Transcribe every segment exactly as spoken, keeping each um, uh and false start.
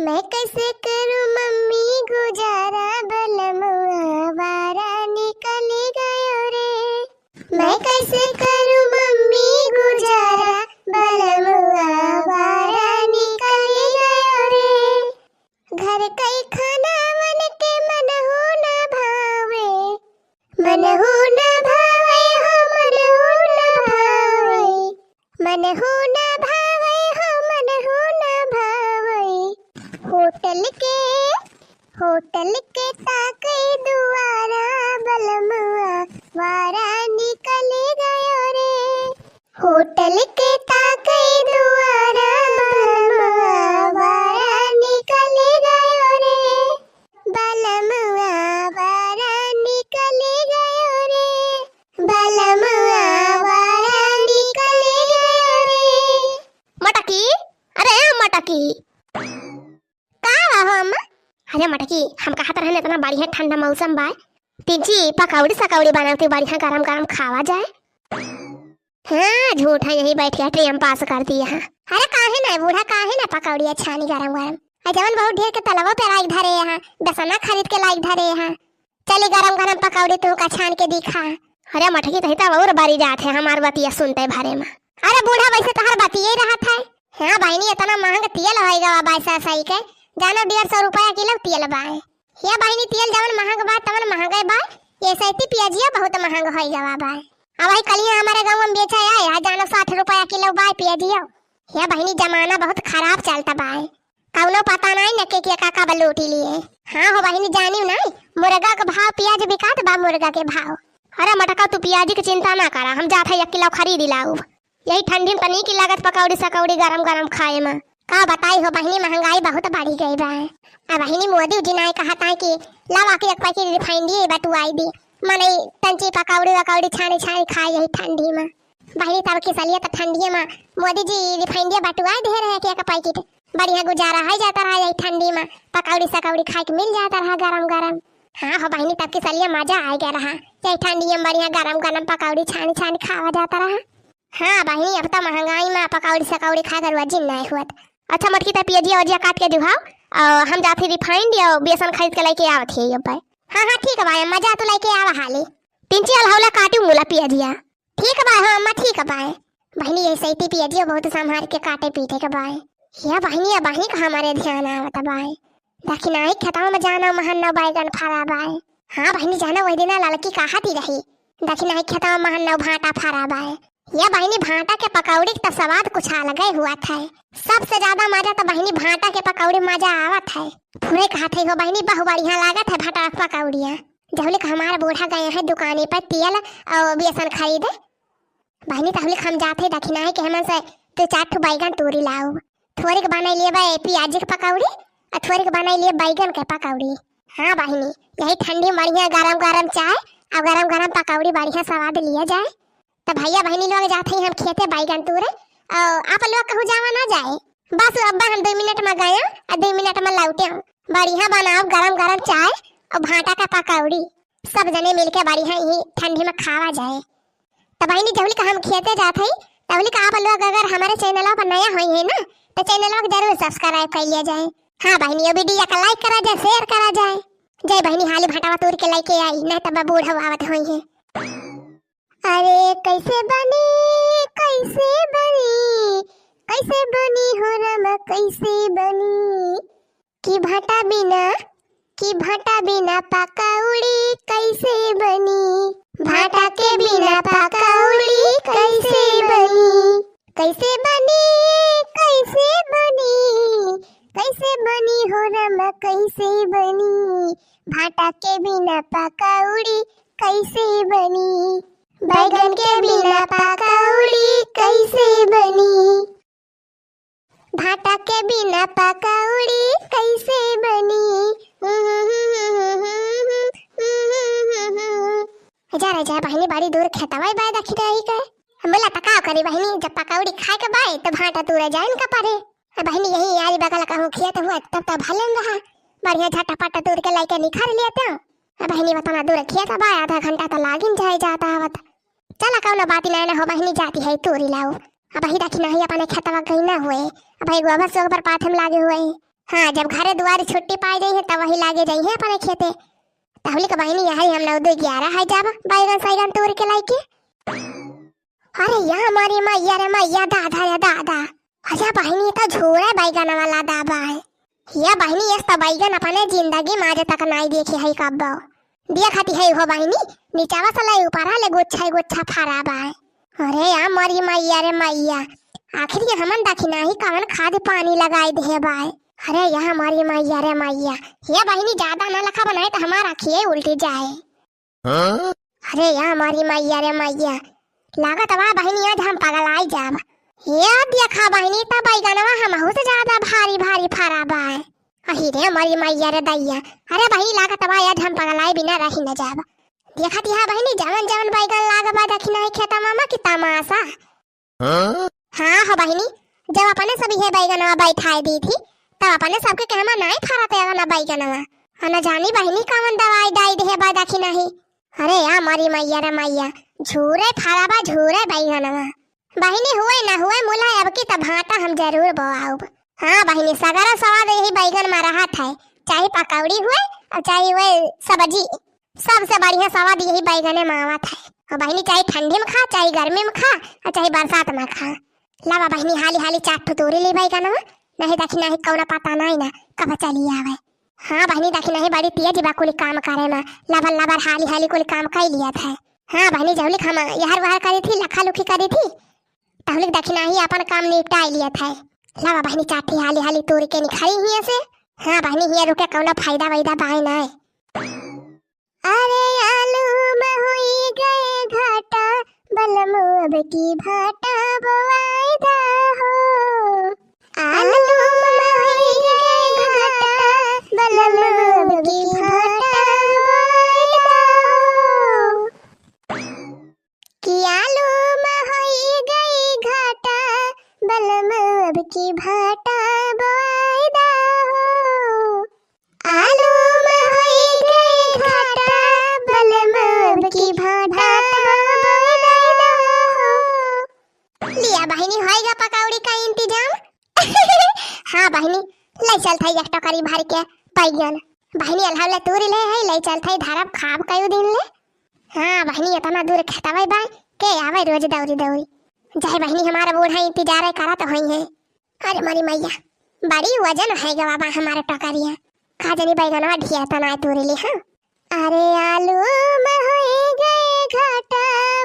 मैं कैसे करूँ मम्मी गुजारा, बलमुआ आवारा निकल गयो रे। मैं कैसे करूँ मम्मी गुजारा, बलमुआ आवारा निकल गयो रे। घर कई खाना मन के मन हो ना भावे, मन हो ना भावे हो, मन हो ना भावे, मन हो ना भावे हो, मन हो ना भावे। होटल के, होटल के ताके दुआरा, बलमुआ आवारा निकल गयो रे। होटल के ताके दुआरा, बलमुआ आवारा निकल गयो रे। बलमुआ आवारा निकल गयो रे। बलमुआ आवारा निकल गयो रे। मटकी, अरे ए मटकी। का बा हो अम्मा? अरे मटकी, हम कहत रहन इतना बढ़िया ठंडा मौसम बा, तिनची पकौड़ी सकौड़ी बनावती, बढ़िया गरम गरम खावा जाए। हाँ, झूठा यही बैठ के time pass करती है। अरे काहे ना बूढ़ा, काहे ना पकौड़िया छानी गरम गरम। आ जवन बहुत ढेर के तलवो पे लाइक धरे हैं, बेसना खरीद के लाइक धरे हैं। चली गरम गरम पकौड़ी तू का छान के दिखा। अरे मटकी, तही तब और बरी जात है हमार बतिया सुनते भरे में। अरे बूढ़ा, वैसे तोहर बतिये रहत है। हाँ बहिनी, इतना महंग तेल होइ गवा बाय सही के, जानो डेढ़ सौ रुपया किलो तेल बाय। हे बहिनी, तेल जवन महंग बा, तवन महंगे बा। ये सैती पियाजिया बहुत महंग होइ गवा बा। अब वही कलिया हमारे गाँव में बेचा आए, आज जानो साठ रुपया किलो बा पियाजिया। हे बहिनी, जमाना बहुत खराब चलता बा। कौनो पता नहीं न के, के का, का बा लूटी लिए। हाँ हो बहिनी, जानियो नहीं, मुर्गा के भाव पियाज बिकात बा, मुर्गा के भाव। अरे मटका, तू पियाजी के चिंता ना करा, हम जात है एक किलो खरीद लाऊ। यही ठंडी में तनी की लागत पकौड़ी सकौड़ी गरम गरम खाए में। का बताई हो बहिनी, महंगाई बहुत बढ़ी गई बा। आ बहिनी, मोदी जी नाय कहत है कि लावा के एक पैकेट refined ये बटुआई दी, मने तंची पकौड़ी वकौड़ी छानी छानी खाए यही ठंडी में। बहिनी, तब की सलिया तो ठंडिये में मोदी जी refined ये बटुआई दे रहे कि एक पैकेट बढ़िया गुजारा है जाता रहा यही ठंडी में, पकौड़ी सकौड़ी खाए के मिल जाता रहा गरम गरम। हाँ हो बहिनी, तब की सलिया मजा आ गया रहा, यही ठंडिये में बढ़िया गरम गरम पकौड़ी छानी छानी खावा जाता रहा। हाँ बहिनी, अब तो महंगाई में पकौड़ी सकौड़ी खा कर वजिन नहीं हुआ। अच्छा मटकी, ते पियजिया वजिया काट के दिखाओ, और हम जाते refined या बेसन खरीद के लेके आवत है अब भाई। हाँ हाँ ठीक है भाई, मजा तू लेके आवा हाली। तिनची अलहौला काटू मुला पियजिया। ठीक बा हो अम्मा, ठीक बा। बहिनी, ये सैती पियजियो बहुत संभार के काटे पीटे के बा। या बहिनी, या बहिनी का हमारे ध्यान आवत बा। दखिनाही खेतवा में जाना महन नौ बैगन फरा बा। हाँ बहिनी, जाना वही दिना ललकी कहत ही रही, दखिनाही खेतवा में महन नौ भाटा फरा बा। या बहिनी, भाटा के पकौड़ी के तो स्वाद कुछ अलगे हुआ था। सबसे ज्यादा मजा तो बहिनी भाटा के पकौड़ी मजा आवत है। पूरे कहत है हो बहिनी, बहु बढ़िया लागत है भाटा के पकौड़िया। जहुलिक हमार बूढ़ा गए हैं दुकानी पर तेल और बेसन खरीदे। बहिनी, तहुलिक हम जाते दखिनाही के हमन से दो चार ठो बैगन तूरी लाऊ। थोरिक बनाई लिए बा पियाजी के पकौड़ी और थोरिक बनाई लिए बैगन के पकौड़ी। हाँ बहिनी, यही ठंडी में बढ़िया गरम गरम चाय और गरम गरम पकौड़ी बढ़िया स्वाद लिया जाए। तो भैया बहिनी लोग जाते ही हम खेते बैगन तूरे और आप लोग कहूँ जावा ना जाए। बस अब्बा हम दो मिनट में गया और दो मिनट में लौटे। बढ़िया बनाओ गरम गरम चाय और भाटा का पकौड़ी, सब जने मिलके बढ़िया यही ठंडी में खावा जाए। तो बहिनी, जहुलिक हम खेते जात हई, तहुलिक आप लोग अगर हमारे चैनलवा पर नया होई है ना, तो चैनलवा के जरूर subscribe कर लिया जाए। हाँ बहिनी, ये video का like करा जाए, share करा जाए। जय बहिनी, हाली भाटावा तोड़ के लेके आई, नहीं तब बूढ़ा आवत होई है। अरे कैसे बनी, कैसे बनी, कैसे बनी हो रामा, कैसे बनी? कि भाटा बिना, कि भाटा बिना पकौड़ी कैसे बनी? भाटा के बिना पकौड़ी कैसे बनी? कैसे बनी, कैसे बनी, कैसे बनी हो रामा, कैसे बनी? भाटा के बिना पकौड़ी कैसे बनी? बैगन के बिना पकौड़ी कैसे बनी? भाटा के बिना पकौड़ी कैसे बनी? जा रे जा बहिनी, बड़ी दूर खेतवा बा दखिनाही के। हम बोला त का करी बहिनी, जब पकौड़ी खाए के बाय तो भाटा तूरे जाइन का पड़े। अब बहिनी यही यारी बगल कहूँ खेत हुआ तब तो भलन रहा, बढ़िया झटापट तूर के लेके निखर लेते। अब बहिनी उतना दूर खेत बा, आधा घंटा तो लागिन जाए जाता आवत। चला कौनो बात नहीं ना हो बहिनी, जाती है तूरी लाऊ। अब ही दखिनाही अपने खेतवा गई ना हुए, अब ही गोबर सोबर पाथे में लागे हुए। हाँ, जब घरे दुआरे छुट्टी पाइ जइहैं, तब वही लागे जइहैं अपने खेते। तहुलिक बहिनी, यही हम नौ दो ग्यारह है, जाब बैगन सैगन तोरि के लाइके। अरे या मोरी मइया रे मइया, दादा रे दादा। अच्छा बहिनी, ई त झूरे बैगन वाला दाबा है। या बहिनी, यस त बैगन अपने जिंदगी मा आज तक नाई देखे है कब्बो। देखति है हो बहिनी, निचवा से लै ऊपरा ले गुच्छा गुच्छा फरा बाय। अरे या मोरी मइया रे मइया, आखिर ये हमन दखिनाही कवन खाद पानी लगाइ देहे बाय। अरे या मोरी मइया रे मइया, ये बहिनी ज्यादा ना लखा बनाए त हमार आँखिये उल्टी जाए। हाँ? अरे या मोरी मइया रे मइया, लागत बा बहिनी आज हम पगलाइ जाब। या देखा बहिनी, त बैगनवा हमहू से ज्यादा भारी भारी फरा बाय। अही रे मोरी मइया रे दइया, अरे बहिनी लागत बा आज हम पगलाए बिना रहि न जाब। देखति हा बहिनी, जवन जवन बैगन लाग बा दखिनाही खेतवा मा कि तमासा। हाँ? हाँ हो बहिनी, जब अपने सब इहे बैगनवा बैठाइ दीथी, तब अपने सबके कहमा नाई फरत है ना बैगनवा। आ न जानी बहिनी कवन दवाई डाइ देहे बा दखिनाही। अरे या मोरी मइया रे मइया, झूरे फरा बा, झूरे बैगनवा। बहिनी हुए न हुए मुला, अबकी त भाँटा हम जरूर बोआउब। हाँ बहिनी, सगरा सवाद यही बैगन मा रहत है, चाहे पकौड़ी हुए अउर चाहे हुए सब्जी। सबसे बढ़िया सवाद यही बैगने मा आवत है। अउर बहिनी, चाहे ठंडी मा खा, चाहे गर्मी मा खा, अउर चाहे बरसात मा खा। लावा बहिनी, हाली हाली चार ठो तोरि ली बैगनवा, नहीं दखिनाही कउनो पता नाई ना कब चली आवे। हाँ बहिनी, दखिनाही बड़ी तेज बा कुल काम करे मा, लबर लबर हाली हाली कुल काम कइ लियत है। हाँ बहिनी, जहुलिक हम यहर वहर करिथी, लखा लुखी करिथी, तहुलिक दखिनाही आपन काम निपटाइ लियत है। लावा बहिनी, चार ठी हाली हाली तोरि के निखरी हियाँ से। हाँ बहिनी, हियाँ रुके कउनो फायदा वायदा बाय नाई। अरे आलू मा होई गए घाटा, बलम अब की भाँटा बोआइ दा हो। आलू मा होई गए घाटा, बलम अब की भाँटा बोआइ दा हो। कि आलू मा होई गई घाटा, बलम अब की भाँटा बोआइ दा हो। आलू मा होई गई घाटा, बलम अब की भाँटा बोआइ दा हो। लिया बहिनी, होइगा पकौड़ी का इंतजाम। हाँ बहिनी, लै चलत है एक टोकरी भरि के बैगन। बहिनी, अलहौले तूरि ले है, लै चलत है धरब खाब कयू दिन ले। हाँ बहिनी, एतना दूर खेतवै बाय, के आवै रोज दौरी दौरी। जाए बहिनी, हमार बूढ़ा इंतजारै करत होइहैं। अरे मोरी मइया, बड़ी वजन होइ गवा बा हमार टोकरिया। का जानी बैगनवा ढेर त नाय तूरि ली, हाँ। अरे आलू मा होई गए घाटा,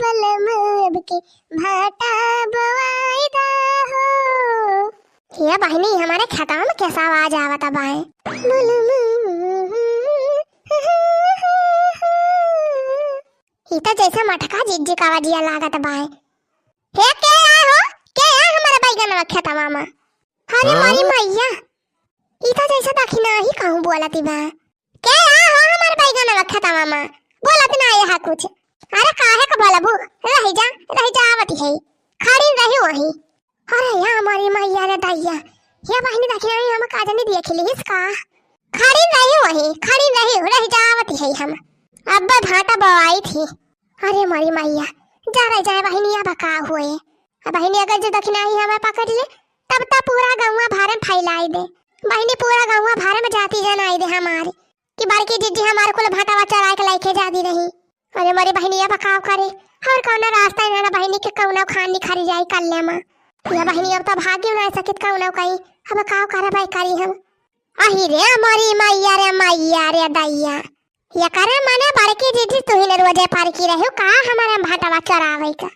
बलम अब की भाँटा बोआइ दा हो। हे बहिनी, हमारे खेतवा मा कैसा आवाज आवत बाय? ई त जैसे मटका जिज्जी का आवाजिया लागत बाय। हे के आ हो? के आ हमारे बैगनवा खेतवा मा? अरे हाँ? मोरी मइया, ई त जैसे दखिनाही कहूँ बोलती बा। के आ हो हमारे बैगनवा खेतवा मा? बोलत ना यहाँ कुछ। अरे काहे का बोलबू? रहि जा, रहि जा, आवत है। खड़ी रही वहीं। अरे या मोरी मइया रे दइया, या बहिनी दखिनाही हम का जानी देखि लिहिस का? खड़ी रही वहीं, खड़ी रही, रहि जा, आवत है हम। अब्बे भाँटा बोआइत ही। अरे मोरी मइया, जा रे जाए बहिनी, अब का हुए? अब बहिनी अगर जो दखिनाही हमें पकड़ ले, तब त पूरा गौवा भरे मा फैलाइ दे। बहिनी पूरा गौवा भरे मा जाति जनाइ दे हमारी। कि बड़की जिज्जी हमार कुल भाँटवा चोराइ के लइके जादी रही। अरे मोरी बहिनी, अब काव करे? अउर कउनो रास्ता ना, ना बहिनी के कउनो खान निखरी जाई कल्ले मा। या बहिनी, अब त भागियो ना सकित कउनो कहीं, अब काव करबै करी हम। अही रे मोरी मइया रे मइया रे दइया, ये करे मने बड़की जिज्जी तुही ने रोजे फरकी रह्यो का हमारे भाँटवा चोरावै का?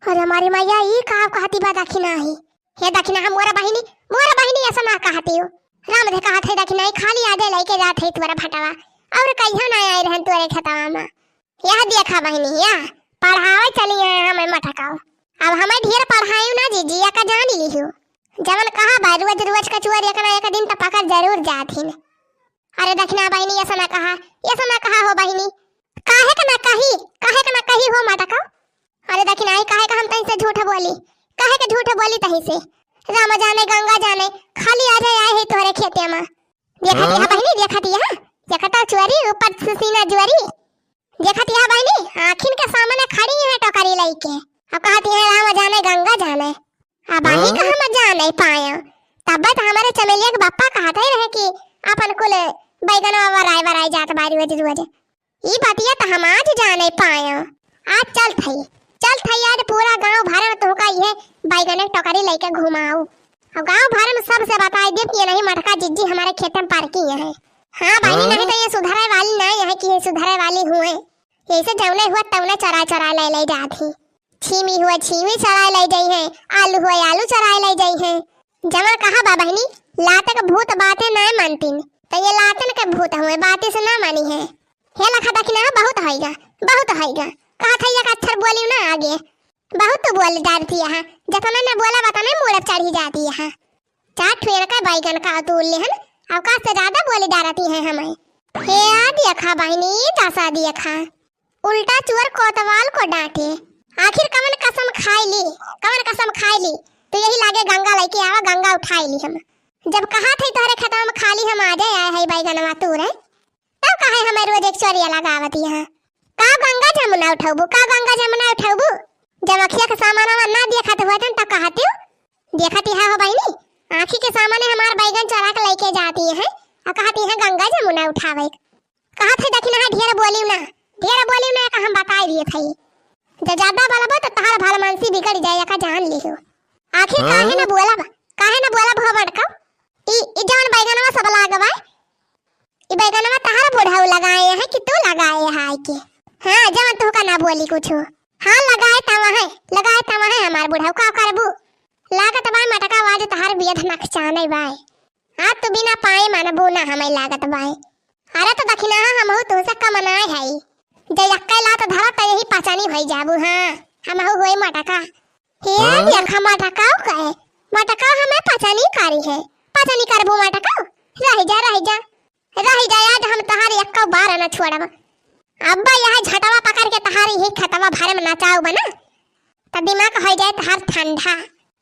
अरे मोरी मइया, ई काव कहती बा दखिनाही? हे दखिना, हम मोरा बहिनी, मोरा बहिनी अइसा ना कहतिउ। राम दे कहत है दखिना, ई खाली आजे लइके जात है तोरा भाँटवा, अउर कहियो ना आए रहन तोरे खेतवा मा। यह देखा बहिनी, यह पढ़ावै चली हैं हमें मटकाओ। अब हमें ढेर पढ़ाइउ ना जिज्जी, या का जान लिहु। जवन कहा बा, रोज रोज का चोर एक ना एक दिन त पकड़ जरूर जाथिन। अरे दखिना बहिनी, अइसा ना कहा, अइसा ना कहा हो बहिनी। काहे का ना कही, काहे का ना कही हो मटकाओ? अरे दखिना, ई काहे का हम तैसे झूठ बोली? काहे का झूठ बोली तैसे? राम जाने, गंगा जाने, खाली आजे आए है तोहरे खेते मा। देखत हाँ? यह बहिनी, देखत यह, देखत चोरी, ऊपर से सीना जोरी। देखत यह बहिनी, आँखिन के सामने खड़ी है टोकरी लइके। अब कहत है, राम जाने, गंगा जाने। अब आही हाँ? का हम जाने पाए। तब्बे त हमरे चमेलिया के बप्पा कहत है रहे कि आपन कुल बैगनवा वराए वराए जात बारी रोज रोज। ई बतिया त हम आज जाने पायो। आज चलत हई, चलत हई आज पूरा गाँव भर में तोहका इहे बैगन के टोकरी लइके घुमाऊ। और गाँव भर में सबसे बताई देब कि ये नहीं मटका जिज्जी हमरे खेते में पार्किंग है। हाँ बहिनी, हाँ? नहीं तो ये सुधरे वाली नहीं है कि ये सुधरे वाली हुए। ऐसे जौने हुआ तौने चोराए चोराए ले ले जात ही। छीमी हुआ छीमी चोराए ले जाई है, आलू हुआ आलू चोराए ले जाई है। जवन कहा बा बहिनी, लात के भूत बाते ना मानतीन, तो ये लातन के भूत हुए, बाते से ना मानी है। हे लखा दखिना है, बहुत होइगा, बहुत होइगा। कहा था ये अक्षर बोली ना आगे, बहुत तो बोल डारती है, जतना ना बोला बतने मूड़ चढ़ी जाती है। चार ठुएन का बैगन का तोड़ लेहन, अवकाश से ज्यादा बोली डारती है हमें। हे आ देखा बहिनी, दसा देखा, उल्टा चोर कोतवाल को डांटे। आखिर कवन कसम खाई ली, कवन कसम खाई ली? तो यही लागे गंगा लइके आवा, गंगा उठाई ली हम। जब कहा थे तोहरे खेतवा में खाली हम आ जाए, आए है बैगनवा तू रे, तब काहे हमें रोज एक चोरिया लगावत यहाँ? का गंगा जमुना उठौबू, का गंगा जमुना उठौबू? जब अखिया के सामानवा ना देखत होतन तब कहतियो, देखत यहाँ हो बहिनी, आँखी के सामने हमार बैगन चोरा के लइके जाती है, और कहती है गंगा जमुना उठावे। कहत है दखिना है, ढेर बोलियो ना, ढेर बोलियो ना, का हम बताई दिए थे। जब ज्यादा बोलबो तो तहार भलमानसी बिगड़ जाए, का जान लिहो। आखिर हाँ? काहे ना बोलब, काहे ना बोलब हो मटका? ई, ई जवन बैगनवा सब लागवा, ई बैगनवा तहार बुढ़ऊ लगाए है कि तू लगाए है के? हाँ, जवन तोहका ना बोली कुछ। हाँ, लगाए तवा है, लगाए तवा है हमार बुढ़ऊ, का करबू? लागत बाय मटका आज तहार बियध नकचाने बाय। आज तू बिना पाए मानबू ना हमें लागत बाय। अरे तो दखिना हमहू तुमसे कम नाय है। जे यक्के लात धरा त यही पचानी भई जाबू, हाँ, हमहू होई मटका। हे हाँ? देखा मटकाऊ कहे, मटकाऊ हमें पचानी करी है, पचानी करबू मटकाऊ, रह जा, रह जा, रह जा, आज हम तहार यक्का बार न छोड़ब। अब्बा यह झटवा पकड़ के तहार यही खेतवा भर में नचाऊ बना, त दिमाग हो जाए तहार ठंडा।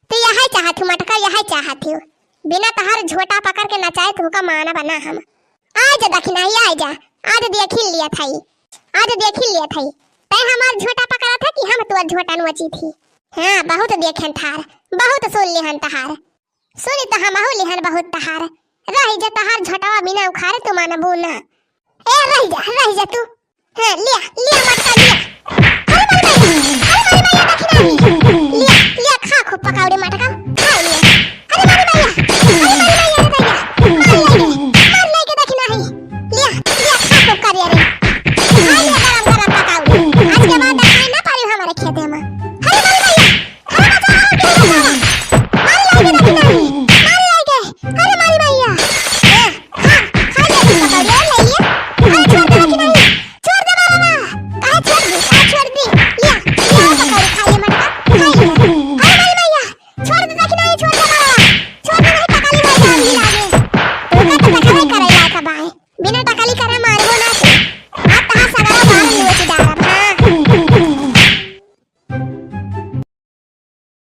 तू यही चाहत हूँ मटका, यही चाहत हूँ, बिना तहार झोटा पकड़ के नचाए तुमका मानब ना हम। आ जा दखिनाही, आ जा, आज देखी लिया थाई, आज देखी लिया थाई। तै हमार झोटा पकड़ा था कि हम तोर झोटा नोची थी? हाँ, बहुत देखेन थार, बहुत सुन लिहन तहार। सुनी त हमहू लिहन बहुत तहार। रह जा तहार झोटवा बिना उखारे तू मानबू ना। ए रह जा, रह जा तू। हाँ, लिया, लिया मटका लिया। अरे मारी माई, अरे मारी माई, दखिनाही। लिया, लिया, खा खूब पकौड़े मटका, खा लिया। अरे मारी माई, अरे मारी माई,